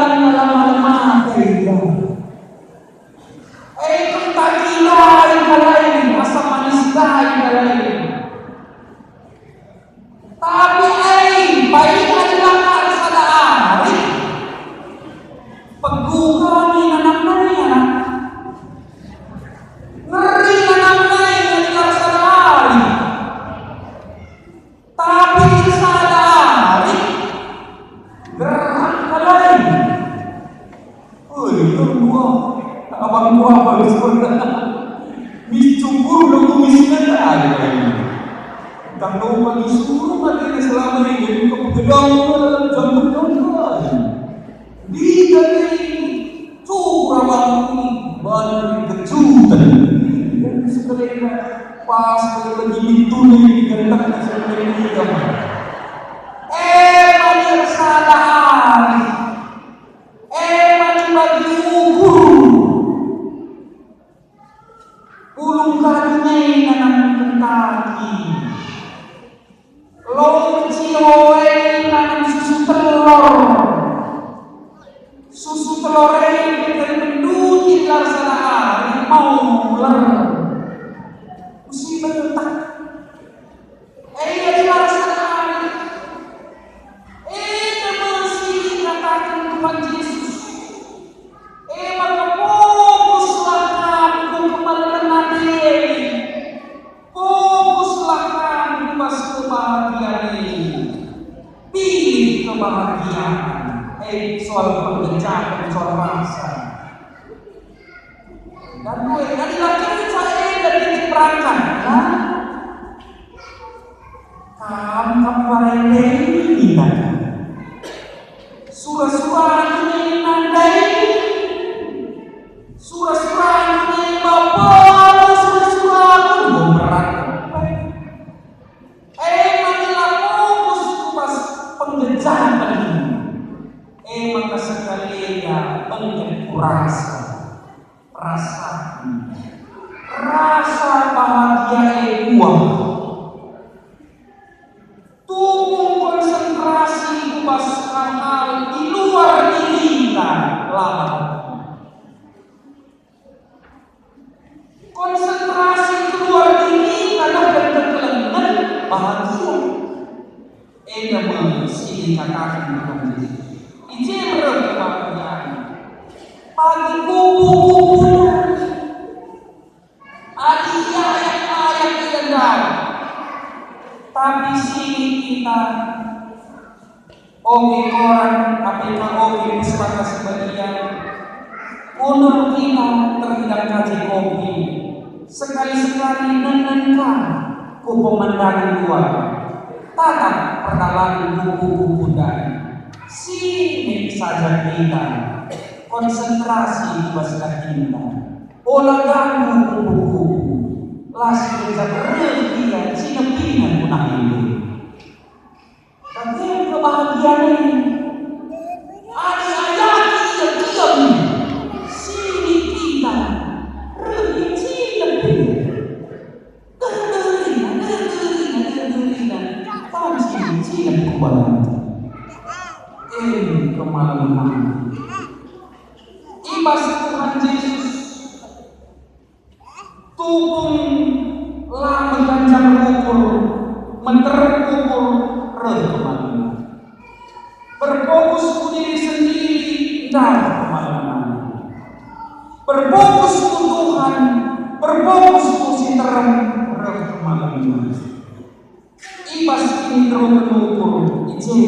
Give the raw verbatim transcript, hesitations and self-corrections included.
Lalama-lama kai ka. E, kentaki kai kalai, asam manis kai kalai. Tapi ai, paling adi la sada ari, pegu kami nanamna ia. Ngeri nanamna ia adi la sada ari. Tapi sada ari, gerak kalai. Oi, dua, abang dua bagi surga. Mis cukur dong mis nenda ari. Tang dong bagi suruh mati selama ini, kepegedang dalam jam berdoa. Didaging cukur abang ini bali kejutan. Dan sekelina pas lagi mitune digentak sekelina. E, mani sada ari. E, mani bagi ukur. Ulung kadu nai nanam kentaki. Lo Cio e nanam susu telor. Susu telor e kekeri menduti lar sada ari mau mular. Usi bentak. E, lar sada ari. E, me si ikataken Tuhan Jesus. E maka fokuslah kam ku kemalemen ate. Fokuslah kam ku bas kebahagiaan e. Pilih kebahagiaan. E, soal pengejapen, soal rasa. Dan dua, adi la kenca enda lit perangkan, nah, kam, kam parende ini, nah. Sura-sura ini nandai. Sura-sura ini bapa, sura-sura ini berat. E, maka la fokus ku bas penggejahen. E, maka sekali enda bengket ku rasa. Rasaken. Rasa bahagia e kuah. Tupung konsentrasi ku bas hal-hal di luar dirita, la bahagia. Konsentrasi keluar diri tanahken kekelengen bahagia. Enda me si ikataken Tuhan Jesus. I je me reh kebahagiaan. Bagi kupu-kupu. Adi iayak-ayak ia ndai. Tapi sini kita. Oke, koran A P K, oke, Pustaka Si Badia. Kundul kita terhadap kaji kopi. Sekali-sekali nenen ka ku pemandangan luar. Tatap perdalan kupu-kupu ndai. Sini saja kita konsentrasi bas dahinta. Ola ganggu kupu-kupu. Las gejap reh ia cinepina guna ende. Bage kebahagiaan e. Adi ayaki ia diam, sini kita reh ia cilep. Deh-deherina, deh-deherina, deh-deherina. Kam sini cilep ku banta. Eh, kemalemen. I bas Tuhan Jesus. Tupung la meganjang ukur, meter ukur, reh kemalemen. Berfokus ku diri sendiri, ndai kemalemen. Berfokus ku Tuhan, berfokus ku si nterem, reh kemalemen. I bas kiniteruken ukur, i je